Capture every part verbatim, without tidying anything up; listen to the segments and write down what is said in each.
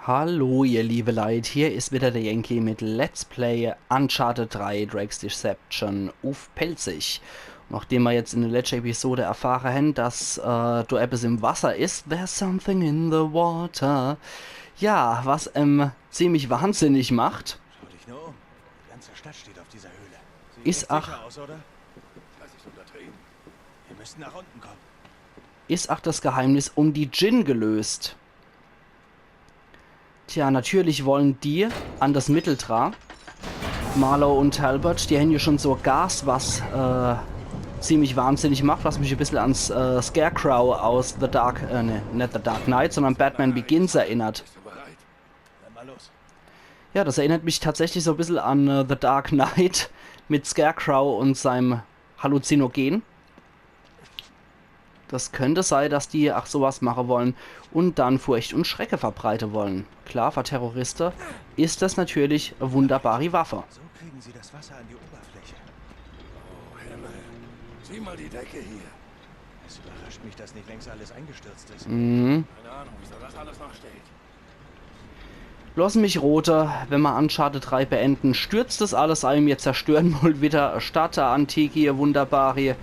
Hallo, ihr liebe Leit, hier is wieder der Yankee mit Let's Play Uncharted drei Drake's Deception uff Pälzisch. Nachdem mer jetzt in der letschte Episode erfahre hen, dass äh, do eppes im Wasser is, there's something in the water, ja, was em ziemlich wahnsinnig macht, Schau dich nur um. Die ganze Stadt steht auf dieser Höhle. Sieht is nicht ach sicher aus, oder? Lass ich's untertrieben. Wir müssen nach unten kommen. Is ach das Geheimnis um die Djinn gelöst. Tja, natürlich wollen die an das Mittel dra. Marlowe und Talbot, die hen jo schon so Gas, was äh, ziemlich wahnsinnig macht, was mich e bissel ans äh, Scarecrow aus The Dark, äh, ne, net The Dark Knight, sondern Batman Begins erinnert. Bist du bereit? Dann mal los. Ja, das erinnert mich tatsächlich so e bissel an äh, The Dark Knight mit Scarecrow und seinem Halluzinogen. Das könnt sei, dass die ach so was mache wollen und dann Furcht und Schrecke verbreite wollen. Klar, für Terroriste is das natürlich e wunderbari Waffe. So kriegen sie das Wasser an die Oberfläche. Oh, Himmel. Sieh mal die Decke hier. Es überrascht mich, dass nicht längst alles eingestürzt ist. Mhm. Keine Ahnung, wieso das alles noch steht. Loss mich rote, wenn mer Uncharted drei beenden, stürzt das alles ein, mir zerstören wohl wieder Stadt, Antiki, Wunderbari.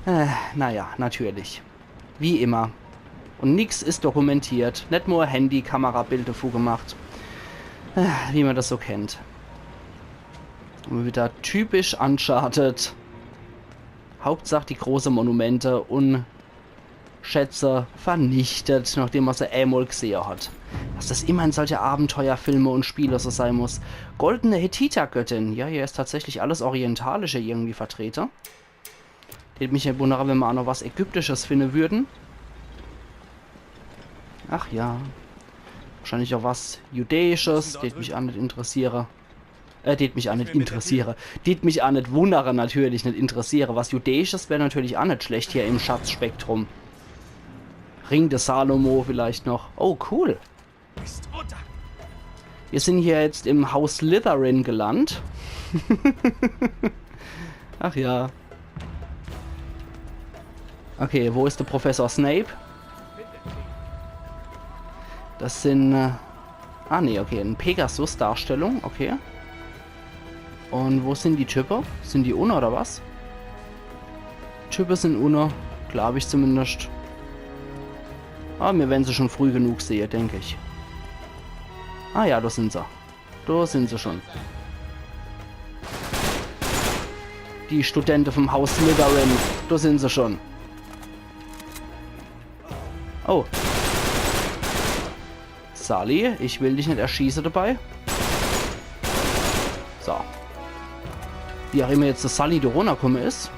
Äh, naja, natürlich. Wie immer. Und nix is dokumentiert, net mol e Handy-Kamerabild devu gemacht. Äh, wie mer das so kennt. Und wieder typisch Uncharted. Hauptsach die große Monumente und Schätze vernichtet, nachdem mer se emol gsehe hat. Dass das immer in solche Abenteuerfilme und Spiele so sei muss. Goldene Hethiter-Göttin. Ja, hier is tatsächlich alles Orientalische irgendwie vertrete. Tät mich net wundere, wenn mer ach noch was Ägyptisches finne würden. Ach ja. Wahrscheinlich ach was Judäisches. Tät mich ach net interessiere. Äh, tät mich ach net interessiere. Tät mich ach net wundere, natürlich net interessiere. Was Judäisches wär natürlich ach net schlecht hier im Schatzspektrum. Ring de Salomo vielleicht noch. Oh, cool. Wir sind hier jetzt im Haus Slytherin gelandt. Ach ja. Okay, wo is de Professor Snape? Das sind äh, Ah, nee, okay. E Pegasus-Darstellung, okay. Und wo sind die Type? Sind die unne oder was? Type sind unne, glaub ich zumindest. Ah, mir wern se schon früh genug sehe, denk ich. Ah ja, do sind se. Do sind se schon. Die Studente vom Haus Slytherin. Do sind se schon. Oh. Sully, ich will dich net erschieße dabei. So. Wie ach immer jetzt de Sully do runnerkumme is.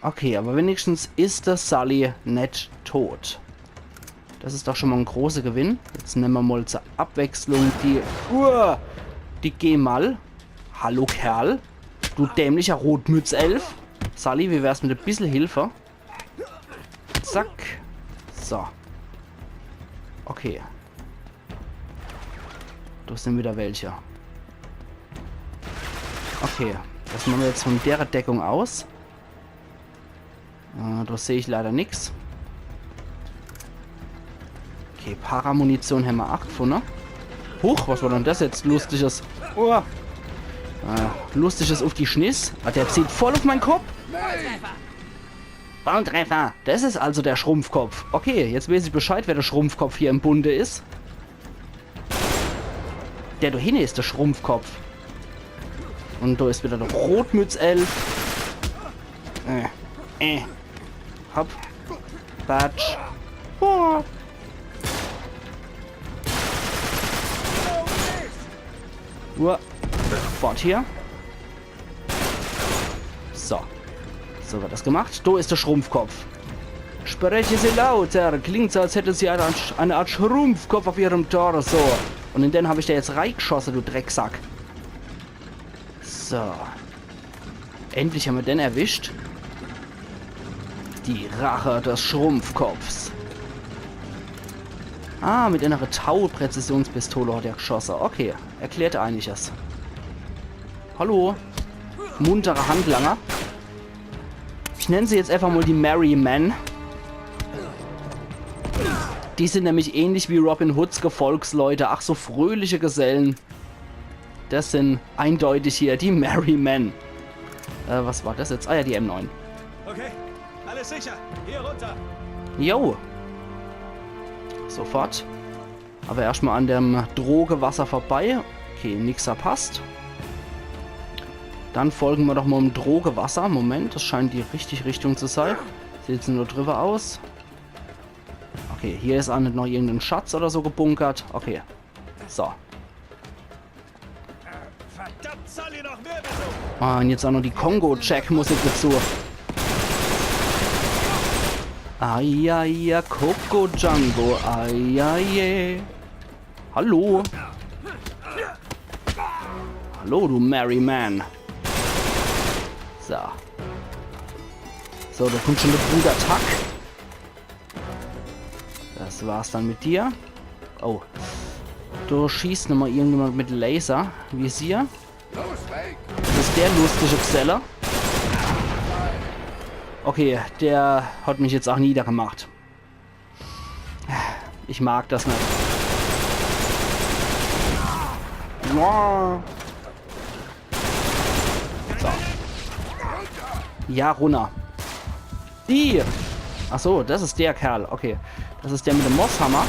Okay, aber wenigstens is de Sully net tot. Das is doch schon mol en großer Gewinn. Jetzt nemme mer mol zur Abwechslung die, uah, die Gemal. Hallo Kerl. Du dämlicher Rotmützelf. Sully, wie wär's mit e bissel Hilfe? Zack. So. Okay. Do sind wieder welche. Okay. Das mache mer jetzt von dere Deckung aus. Äh, do seh ich leider nix. Okay, Paramunition hämmer ach gefunne. Huch, was war dann das jetzt? Lustiges. Uah. Äh, lustiges uff die Schniss. Ah, der zielt voll uff mein Kopp. Volltreffer! Das is also der Schrumpfkopf. Okay, jetzt weeß ich Bescheid, wer de Schrumpfkopf hier im Bunde is. Der do hinne is de Schrumpfkopf. Und do is wieder de Rotmützelf. Äh, äh. Hopp. Batsch. Oh. Uah. Fort hier. So. So wird das gemacht. Do is de Schrumpfkopf. Spreche Sie lauter. Klingt so, als hätten Sie eine, eine Art Schrumpfkopf auf Ihrem Torso. Und in den hab ich der jetzt reigeschosse, du Drecksack. So. Endlich hämmer den erwischt. Die Rache des Schrumpfkopfs. Ah, mit einer Tau-Präzisionspistole hat er geschosse. Okay, erklärt einiges. Hallo. Muntere Handlanger. Ich nenn se jetzt einfach mal die Merry Men. Die sin nämlich ähnlich wie Robin Hoods Gefolgsleute. Ach, so fröhliche Gesellen. Das sin eindeutig hier die Merry Men. Äh, was war das jetzt? Ah ja, die M neun. Okay, alles sicher. Hier runter. Jo. Sofort. Aber erstmal an dem Drogewasser vorbei. Okay, nix verpasst. Dann folgen wir doch mal dem Drogewasser. Moment, das scheint die richtige Richtung zu sein. Sieht nur drüber aus. Okay, hier is auch net noch irgendein Schatz oder so gebunkert. Okay. So. Verdammt, Sully, noch mehr Besuch! Ah, und jetzt auch noch die Kongo-Jack-Musik dazu. Ai, ai, ai, Coco Django, ai, ai, ai. Hallo. Hallo, du Merry Man. So. So, da kommt schon der Bruder Tuck. Das war's dann mit dir. Oh. Da schießt nochmal irgendjemand mit Laser. Visier. Das is der lustige Geselle. Okay, der hat mich jetzt auch niedergemacht. Ich mag das net. So. Ja, runner. Die! Ach so, das is der Kerl. Okay. Das is der mit dem Mosshammer.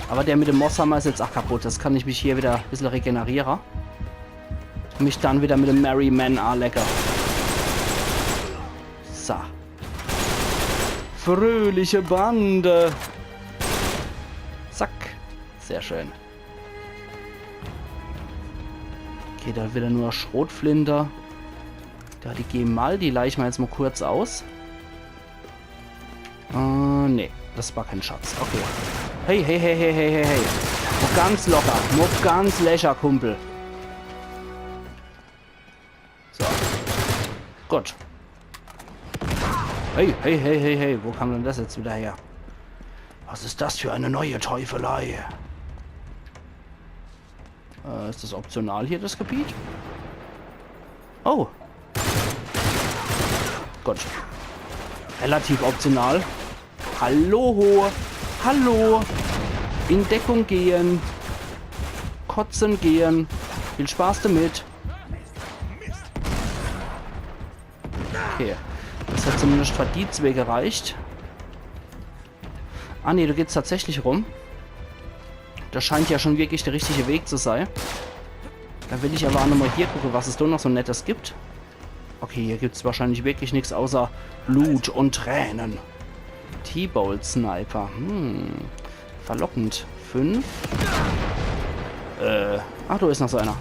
Aber der mit dem Mosshammer is jetzt auch kaputt. Das kann ich mich hier wieder e bissel regeneriere. Und mich dann wieder mit dem Merry Man anlege. So. Fröhliche Bande. Zack. Sehr schön. Okay, da wieder nur Schrotflinte. Da die Gemal, die leih ich mir jetzt mal kurz aus. Äh, nee, das war kein Schatz. Okay. Hey, hey, hey, hey, hey, hey, hey. Mo ganz locker, mo ganz lecher, Kumpel. So. Gut. Hey, hey, hey, hey, hey, wo kam denn das jetzt wieder her? Was ist das für eine neue Teufelei? Äh, ist das optional hier, das Gebiet? Oh. Gut. Relativ optional. Hallo. Hallo. In Deckung gehen. Kotzen gehen. Viel Spaß damit. Okay. Das hat zumindest für die zwei gereicht. Ah nee, da geht's tatsächlich rum. Das scheint ja schon wirklich der richtige Weg zu sein. Da will ich aber auch nochmal hier gucken, was es da noch so Nettes gibt. Okay, hier gibt's wahrscheinlich wirklich nix außer Blut und Tränen. T-Bolt Sniper. Hm. Verlockend. Fünf. Äh. Ach, da ist noch so einer.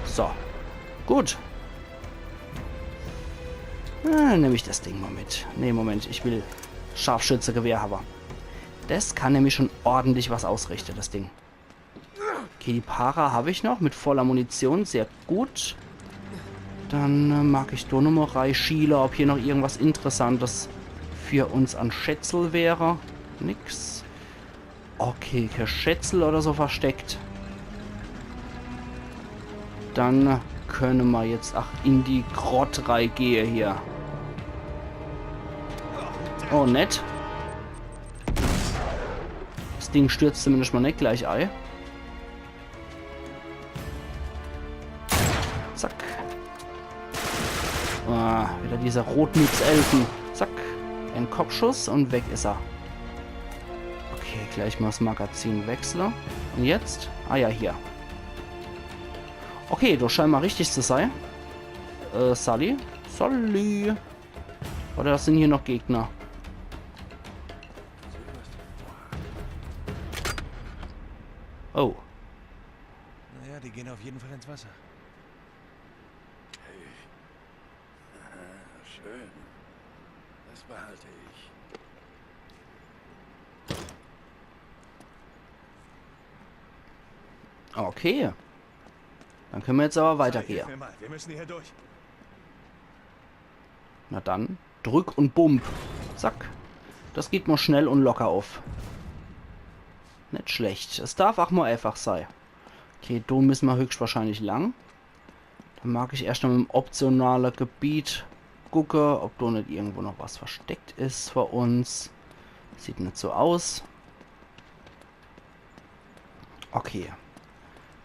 So. Gut. Äh, nehm ich das Ding mal mit. Nee, Moment, ich will Scharfschützegewehr haben. Das kann nämlich schon ordentlich was ausrichten, das Ding. Okay, die Para hab ich noch mit voller Munition, sehr gut. Dann äh, mag ich da nochmal reischiele, ob hier noch irgendwas Interessantes für uns an Schätzel wäre. Nix. Okay, kein Schätzel oder so versteckt. Dann könne ma jetzt ach in die Grott reigehe hier. Oh, nett. Das Ding stürzt zumindest mal net gleich ei. Zack. Ah, wieder diese Rotmix-Elfen. Zack. Ein Kopfschuss und weg is er. Okay, gleich mal das Magazin wechsle. Und jetzt? Ah ja, hier. Okay, du scheinst mal richtig zu sein. Äh, Sully? Sully. Oder das sind hier noch Gegner? Oh. Naja, die gehen auf jeden Fall ins Wasser. Hey. Schön. Das behalte ich. Okay. Dann können wir jetzt aber weitergehen. Hilf mir mal, wir müssen hier durch. Na dann, drück und bump. Zack. Das geht mal schnell und locker auf. Net schlecht. Es darf auch mal einfach sei. Okay, do müssen wir höchstwahrscheinlich lang. Dann mag ich erst noch im optionale Gebiet Gucke, ob do net irgendwo noch was versteckt is für uns. Sieht net so aus. Okay.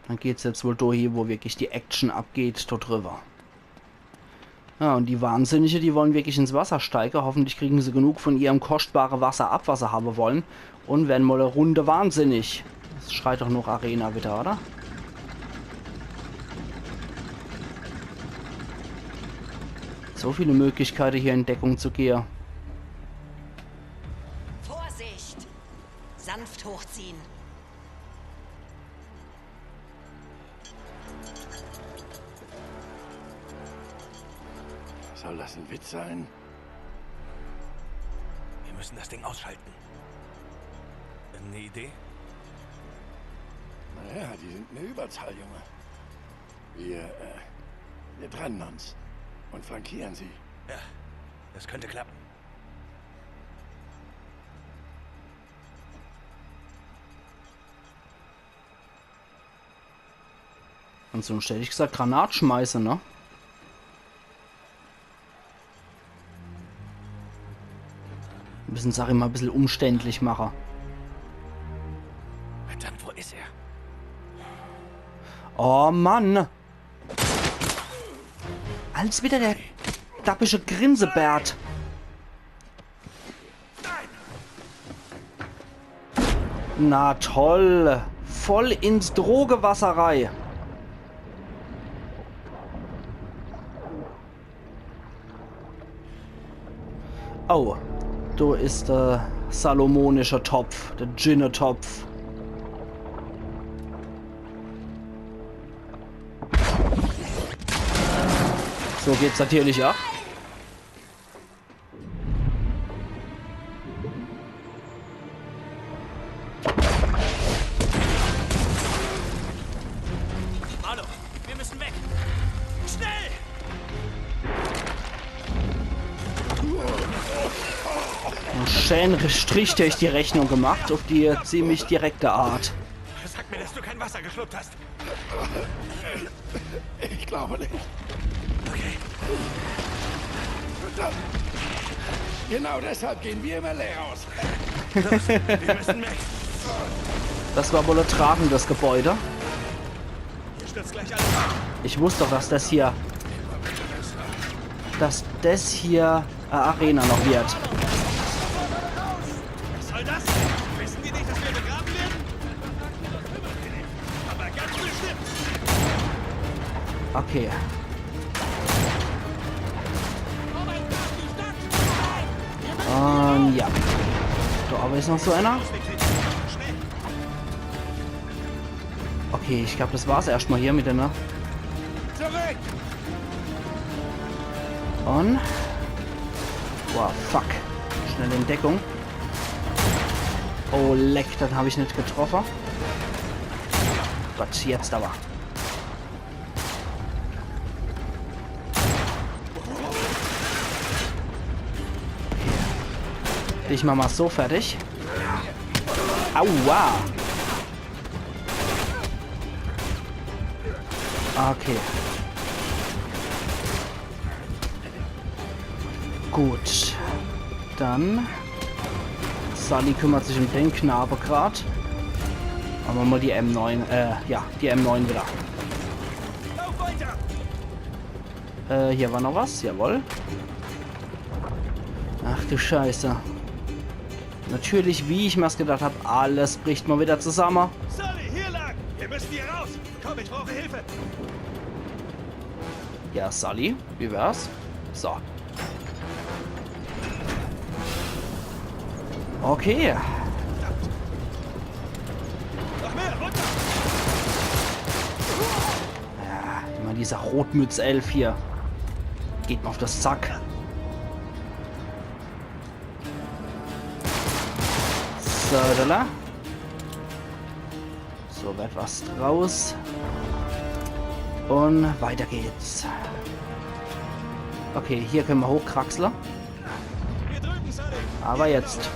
Dann geht's jetzt wohl do hie, wo wirklich die Action abgeht, do driwwer. Ja, und die Wahnsinnige, die wollen wirklich ins Wasser steige. Hoffentlich kriegen se genug von ihrem kostbare Wasser ab, was se habe wollen. Und werden mal e Runde wahnsinnig. Das schreit doch noch Arena wieder, oder? So viele Möglichkeiten, hier in Deckung zu gehe. Vorsicht! Sanft hochziehen. Soll das ein Witz sein? Wir müssen das Ding ausschalten. Eine Idee? Naja, die sind eine Überzahl, Junge. Wir, äh, wir trennen uns und flankieren sie. Ja, das könnte klappen. Ansonsten hätt ich gesagt, Granat schmeiße, ne? Müssen Sache mal e bissel umständlich mache. Verdammt, wo ist er? Oh Mann! Als wieder der dappische Grinsebärt. Na toll. Voll ins Drogewasser rei. Oh, do is der salomonische Topf, der Dschinne-Topf. So geht's natürlich ab. Marlo, wir müssen weg. Schnell! En schäne Strich durch die Rechnung gemacht, auf die ziemlich direkte Art. Sag mir, dass du kein Wasser geschluckt hast. Ich glaube nicht. Okay. Verdammt. Genau deshalb gehen wir immer leer aus. Los, wir müssen weg. Das war wohl e tragendes Gebäude. Hier stürzt gleich alles ab. Ich wusst doch, dass das hier, dass das hier e Arena noch wird. Was soll das? Wissen die nicht, dass wir begraben werden? Aber ganz bestimmt. Okay. Und ja. Do owwe is noch so einer. Okay, ich glaub, das war's erscht mal hier mit der, ne? Zurück! Und... Boah, fuck. Schnell in Deckung. Oh, leck, den hab ich net getroffe. Gott, jetzt aber. Dich mach mal so fertig. Aua! Okay. Gut. Dann... Sully kümmert sich um den Knabe grad. Mache mer mal die M neun, äh, ja, die M neun wieder. Lauf weiter! Äh, hier war noch was, jawohl. Ach du Scheiße. Natürlich, wie ich mir's gedacht hab, alles bricht mal wieder zusammen. Sully, hier lang! Wir müssen hier raus! Komm, ich brauche Hilfe! Ja, Sully, wie wär's? So. Okay. Noch mehr, runter! Ja, immer dieser Rotmütz-Elf hier. Geht mir auf das Sack. So, da, da. So, wird was draus. Und weiter geht's. Okay, hier können wir hochkraxeln. Hier drüben, Sully. Aber jetzt.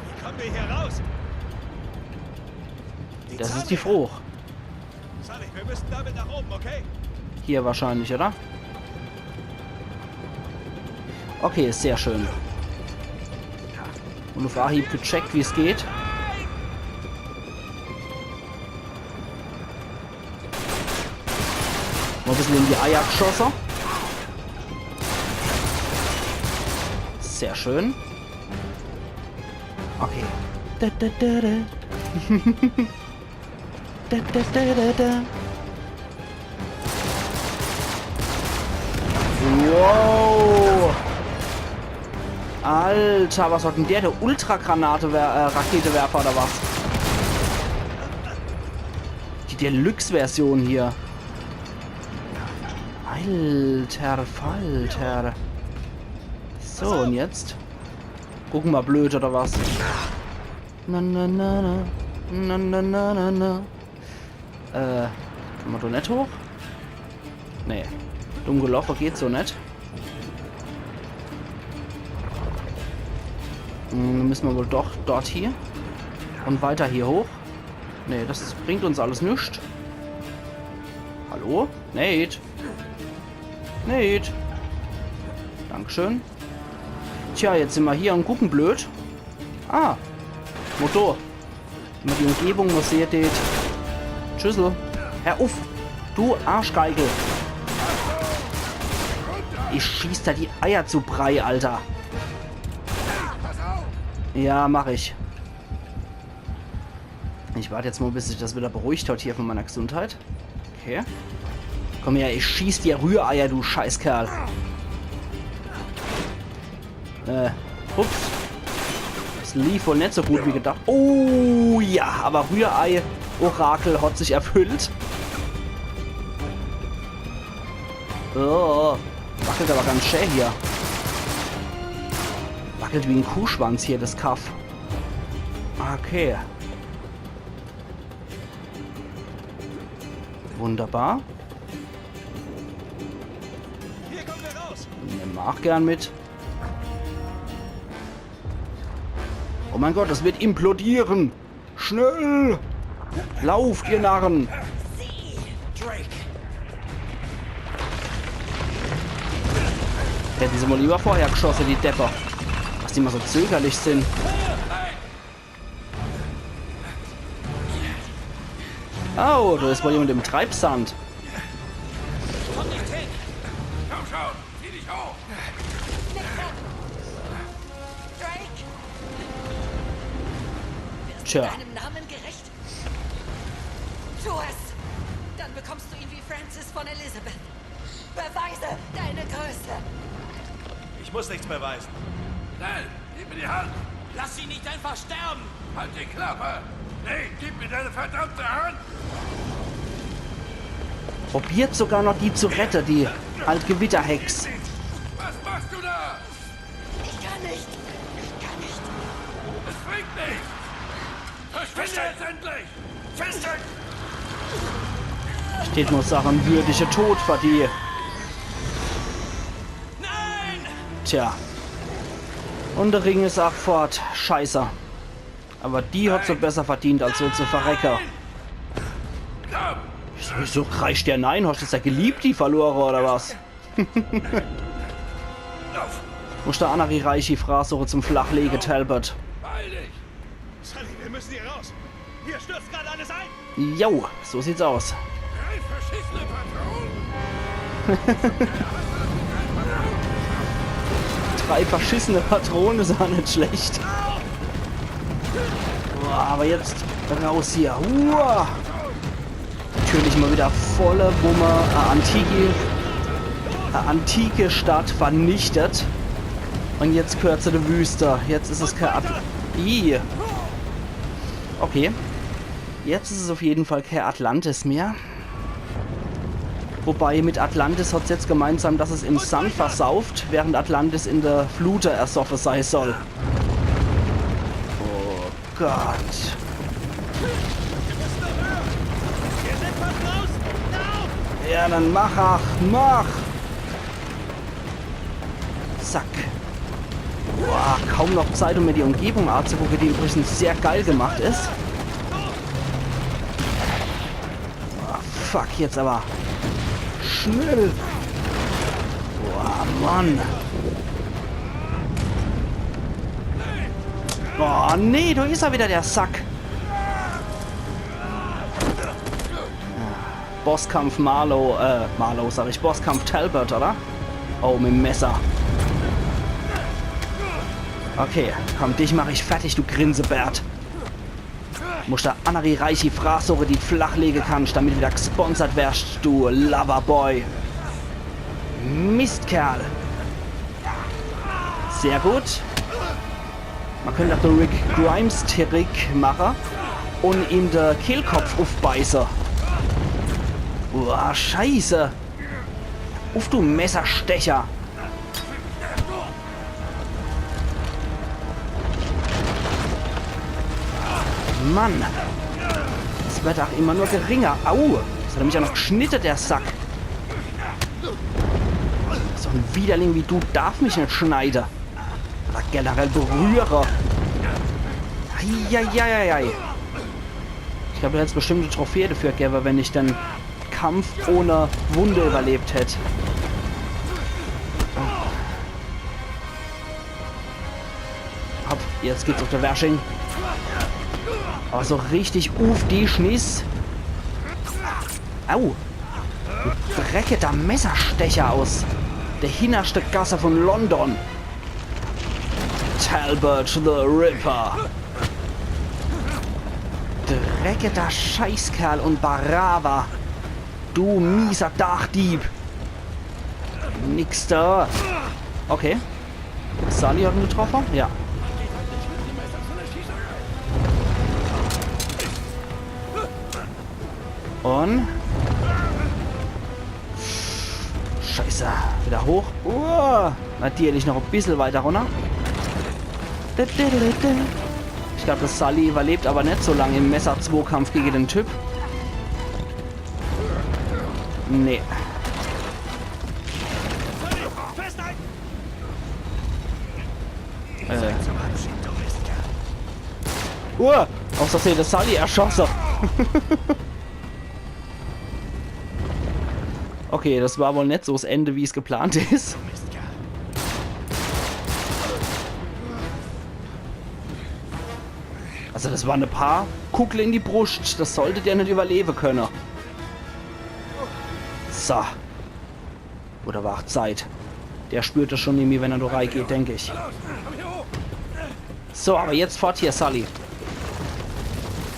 Wie kommen wir hier raus? Das ist die Frage. Sully, wir müssen damit nach oben, okay? Hier wahrscheinlich, oder? Okay, sehr schön. Und auf Anhieb gecheckt, wie's geht. Mol e bissel in die Eier geschosse. Sehr schön. Okay. Da, da, da, da. Da, da, da, da, da. Wow. Alter, was hat denn der? Der Ultragranate-, äh, Raketewerfer oder was? Die Deluxe-Version hier. Alter Falter. So, und jetzt? Gucken wir blöd oder was? Na, na, na, na. Na, na, na, na, na. Äh, kann man do net hoch? Nee. Dumm geloffe, geht so net. Hm, dann müssen wir wohl doch dort hier. Und weiter hier hoch. Nee, das bringt uns alles nix. Hallo? Nate? Nate? Dankeschön. Tja, jetzt sind wir hier und gucken blöd. Ah. Motor. Wenn man die Umgebung noch sehe tät. Tschüssel. Hör uff. Du Arschgeige. Ich schieß da die Eier zu Brei, Alter. Ja, mach ich. Ich warte jetzt mal, bis sich das wieder beruhigt hat hier von meiner Gesundheit. Okay. Komm her, ich schieß dir Rühreier, du Scheißkerl. Äh, ups. Das lief wohl net so gut wie gedacht. Oh ja, aber Rührei-Orakel hat sich erfüllt. Oh, wackelt aber ganz schä hier. Wackelt wie en Kuhschwanz hier, das Kaff. Okay. Wunderbar. Hier kommen wir raus. Nehmen wir auch gern mit. Oh mein Gott, das wird implodieren. Schnell! Lauft, ihr Narren! Drake. Hätten sie mal lieber vorher geschossen, die Depper. Was die immer so zögerlich sind. Au, da ist wohl jemand im Treibsand. Komm nicht hin! Komm schon, zieh dich hoch! Drake! Wirst du deinem Namen gerecht? Tu es! Dann bekommst du ihn wie Francis von Elizabeth. Beweise deine Größe! Ich muss nichts beweisen. Schnell! Gib mir die Hand! Lass sie nicht einfach sterben! Halt die Klappe! Nate, gib mir deine verdammte Hand! Probiert sogar noch die zu retten, die alt Gewitterhex. Was machst du da? Ich kann nicht! Ich kann nicht! Es bringt nichts! Verschwinde jetzt endlich! Steht nur Sache, en würdiger Tod für die. Nein! Tja. Und der Ring ist auch fort. Scheiße. Aber die hat so besser verdient, als so zu verrecken. Wieso, wieso kreischt der Nein? Hast du das ja geliebt, die verlore, oder was? Musst du Anna Reichi Frasuche zum Flachlege, Talbot. Beeil dich! Sully, wir müssen hier raus! Hier stürzt gerade alles ein! Jo, so sieht's aus. Drei verschissene Patronen? Drei verschissene Patronen is auch net schlecht. Boah, aber jetzt raus hier. Uah. Natürlich mal wieder volle Wumme, äh, antike, äh, antike Stadt vernichtet. Und jetzt gehört zu der Wüste. Jetzt is es kein At-, Ih. Okay. Jetzt is es auf jeden Fall kein Atlantis mehr. Wobei mit Atlantis hat's jetzt gemeinsam, dass es im Sand versauft, während Atlantis in der Flute ersoffe sei soll. Oh Gott. Ja, dann mach, ach, mach! Zack. Boah, kaum noch Zeit, um mir die Umgebung anzugucken, die übrigens sehr geil gemacht is. Boah, fuck, jetzt aber. Schnell! Boah, Mann. Oh nee, do is er wieder, der Sack. Bosskampf Marlowe, äh, Marlowe sag ich, Bosskampf Talbot, oder? Oh, mit dem Messer. Okay, komm, dich mach ich fertig, du Grinsebärt. Muss der anneri reichi Fraß suche, die d' flachlege kannsch, damit wieder gsponsert werscht, du Loverboy. Mistkerl. Sehr gut. Mer könnt ach de Rick Grimes Trick mache un ihm de Kehlkopf uffbeiße. Uah, Scheiße. Uff, du Messerstecher. Mann. Es werd ach immer nur geringer. Au. Jetzt hat er mich ach noch gschnitte, der Sack. So en Widerling wie du darf mich net schneide. Oder generell berühre. Eieieiei. Ich glaab, do hätt's bestimmt e Trophäe dafür gewwe, wenn ich den Kampf ohne Wunde überlebt hätt. Hopp, jetzt geht's uff de Wersching. Awwer so richtig uff die Schniss. Au. Du dreckiger Messerstecher aus de hinnerschte Gasse vun London. Talbot the Ripper. Dreckiger Scheißkerl un Barava. Du mieser Dachdieb. Nix do. Okay. Sully hat en getroffe? Ja. Un Scheiße. Wieder hoch. Uah. Natürlich noch e bissel weiter runner. Ich glaab, de Sully überlebt awwer net so lang im Messer-Zweikampf gege den Typ. Nee. Äh. Uah! Aus Versehen de Sully erschosse. Okay, des war wohl net so 's Ende, wie's geplant is. Also des waren e paar Kugle in die Bruscht. Des sollt der net überlewe könne. So. Oder war ach Zeit. Der spürt des schun irgendwie, wenn er do reigeht, denk ich. So, awwer jetzt fort hier, Sully.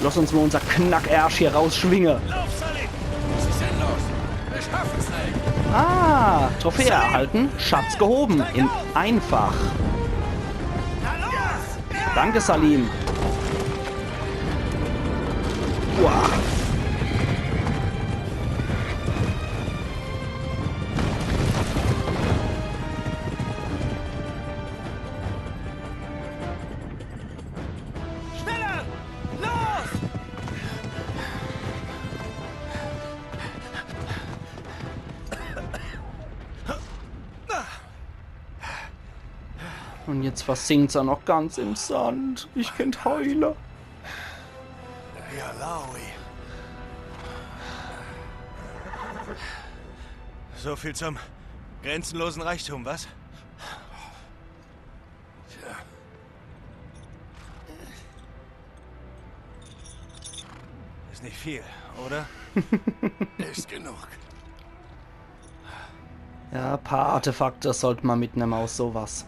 Lass uns mol unser Knackersch hier rausschwinge. Lauf, Sully! Des is sinnlos! Mir schaffen's net! Ah, Trophäe erhalten, Schatz gehoben. In einfach. Na los! Danke, Salim. Uah. Schneller! Los! Un jetzt versinkt er noch ganz im Sand. Ich könnt heule. Ja, Lowry. So viel zum grenzenlosen Reichtum, was? Tja. Is nicht viel, oder? Is genug. Ja, paar Artefakte sollt ma mitnemme aus so was.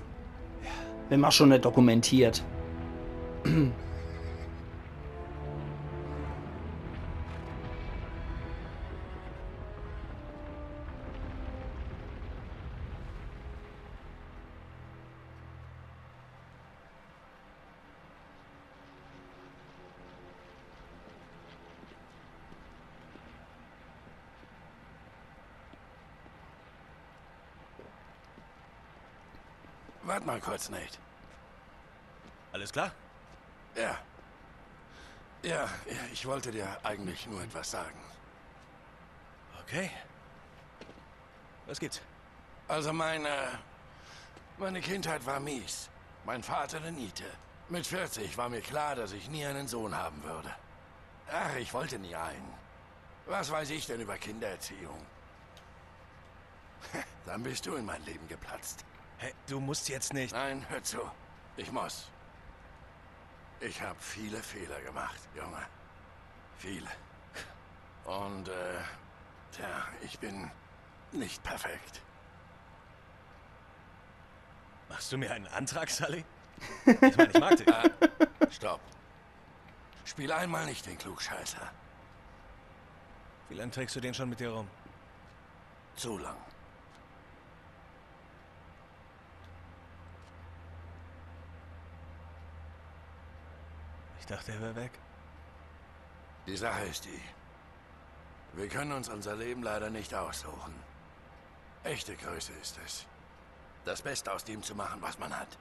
Wenn ma schun net dokumentiert. Wart mal kurz, Nate. Alles klar? Ja. Ja, ja, ich wollte dir eigentlich nur etwas sagen. Okay. Was gibt's? Also meine, meine Kindheit war mies. Mein Vater eine Niete. Mit vierzig war mir klar, dass ich nie einen Sohn haben würde. Ach, ich wollte nie einen. Was weiß ich denn über Kindererziehung? Dann bist du in mein Leben geplatzt. Hey, du musst jetzt nicht. Nein, hör zu. Ich muss. Ich hab viele Fehler gemacht, Junge. Viele. Und, äh, tja, ich bin nicht perfekt. Machst du mir einen Antrag, Sully? Ich meine, ich mag dich. Stopp. Spiel einmal nicht den Klugscheißer. Wie lange trägst du den schon mit dir rum? Zu lang. Ich dachte, er wäre weg. Die Sache ist die. Wir können uns unser Leben leider nicht aussuchen. Echte Größe ist es, das Beste aus dem zu machen, was man hat.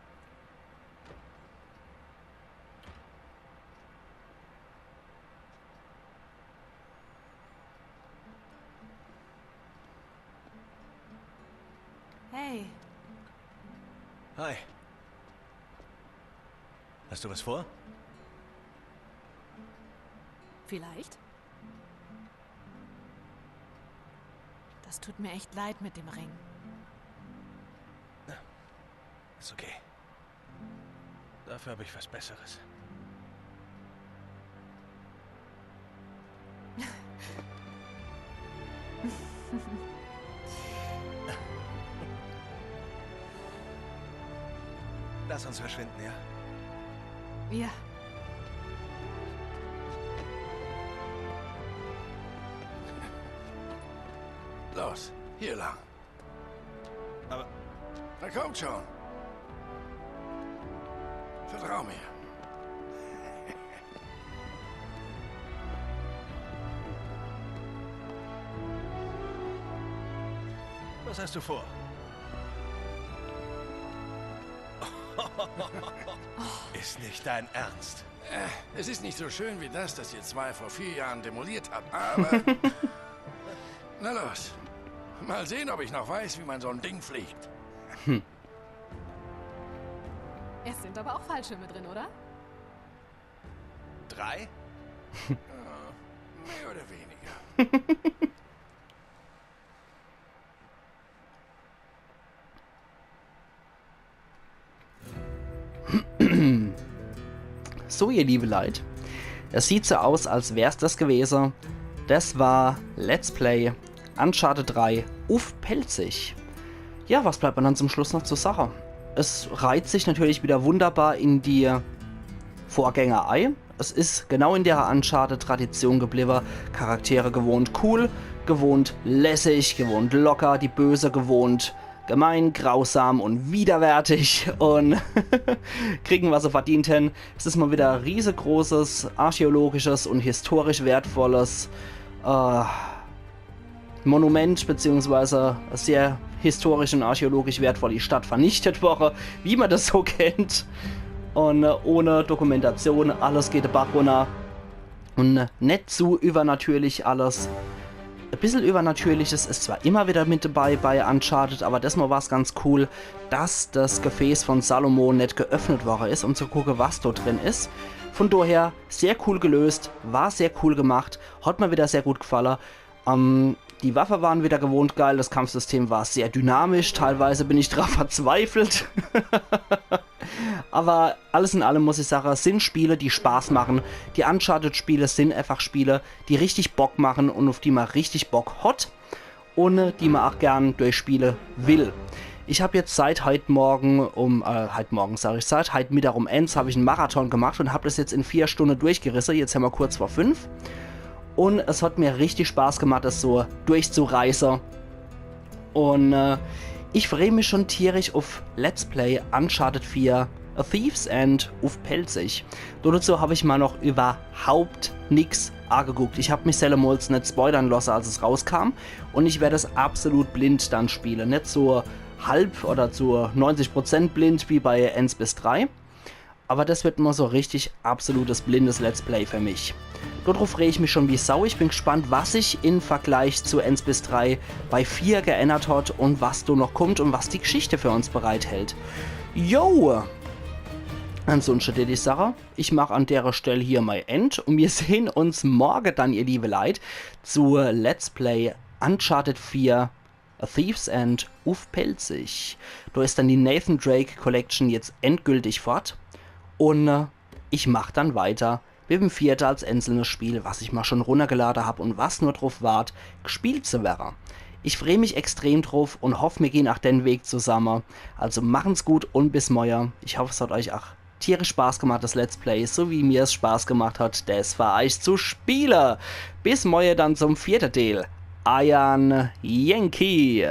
Hey, Hi. Hast du was vor? Vielleicht? Das tut mir echt leid mit dem Ring. Ist okay. Dafür habe ich was Besseres. Lass uns verschwinden, ja? Ja. Los, hier lang. Aber Na, kommt schon. Vertrau mir. Was hast du vor? Ist nicht dein Ernst. Es ist nicht so schön wie das, das ihr zwei vor vier Jahren demoliert habt, aber... Na los. Mal sehen, ob ich noch weiß, wie man so ein Ding fliegt. Es sind aber auch Fallschirme drin, oder? Drei? Mehr oder weniger. So, ihr liebe Leit, es sieht so aus, als wär's das gewese. Das war Let's Play Uncharted drei uff Pälzisch. Ja, was bleibt man dann zum Schluss noch zu sache? Es reiht sich natürlich wieder wunderbar in die Vorgänger ei. Es is genau in der Uncharted-Tradition gebliebe. Charaktere gewohnt cool, gewohnt lässig, gewohnt locker, die Böse gewohnt gemein, grausam und widerwärtig und kriegen, was se verdient hen. Es is mal wieder riesegroßes, archäologisches und historisch wertvolles äh, Monument, beziehungsweise sehr historisch und archäologisch wertvoll die Stadt vernichtet wore, wie man das so kennt. Und äh, ohne Dokumentation, alles geht de Bach runner. Und äh, net zu übernatürlich alles. E bissel Übernatürliches is zwar immer wieder mit dabei bei Uncharted, aber desmal war's ganz cool, dass das Gefäß von Salomo net geöffnet wore is, um zu gucke, was dort drin is. Von daher sehr cool gelöst, war sehr cool gemacht, hat mir wieder sehr gut gefalle. Ähm, die Waffe waren wieder gewohnt geil, das Kampfsystem war sehr dynamisch, teilweise bin ich dran verzweifelt. Aber alles in allem muss ich sagen, es sind Spiele, die Spaß machen. Die Uncharted-Spiele sind einfach Spiele, die richtig Bock machen und auf die man richtig Bock hat und äh, die man auch gern durchspiele will. Ich hab jetzt seit heit Morgen um, äh, heit Morgen sag ich, seit heit Mittag um eins hab ich en Marathon gemacht und hab das jetzt in vier Stunde durchgerisse. Jetzt hämmer kurz vor fünf. Und es hat mir richtig Spaß gemacht, das so durchzureiße. Und äh, ich freu mich schon tierisch auf Let's Play Uncharted vier A Thief's End auf Pälzisch. Dazu hab ich mal noch überhaupt nix ageguckt. Ich hab mich sellemols net spoilern lasse, als es rauskam. Und ich werd es absolut blind dann spiele. Net so halb oder zu neunzig Prozent blind wie bei eins bis drei. Aber das wird mal so richtig absolutes blindes Let's Play für mich. Darauf freu ich mich schon wie Sau. Ich bin gespannt, was sich im Vergleich zu eins bis drei bei vier geändert hat und was da noch kommt und was die Geschichte für uns bereithält. Jo! Ansonsten tät ich sage, ich mach an dere Stell hier mal End und wir sehen uns morgen dann, ihr liebe Leit, zu Let's Play Uncharted vier A Thief's End auf Pälzisch. Da ist dann die Nathan Drake Collection jetzt endgültig fort. Und äh, Ich mach dann weiter mit dem vierte als einzelnes Spiel, was ich ma schon runnergelade hab und was nur drauf wart, gespielt zu werre. Ich free mich extrem drauf und hoff, mir gehn ach den Weg zusamme. Also machen's gut und bis morje. Ich hoff, es hat euch ach tierisch Spaß gemacht, das Let's Play, so wie mir's Spaß gemacht hat, das für euch zu spiele. Bis morje dann zum vierte Deel. Eier Yankee.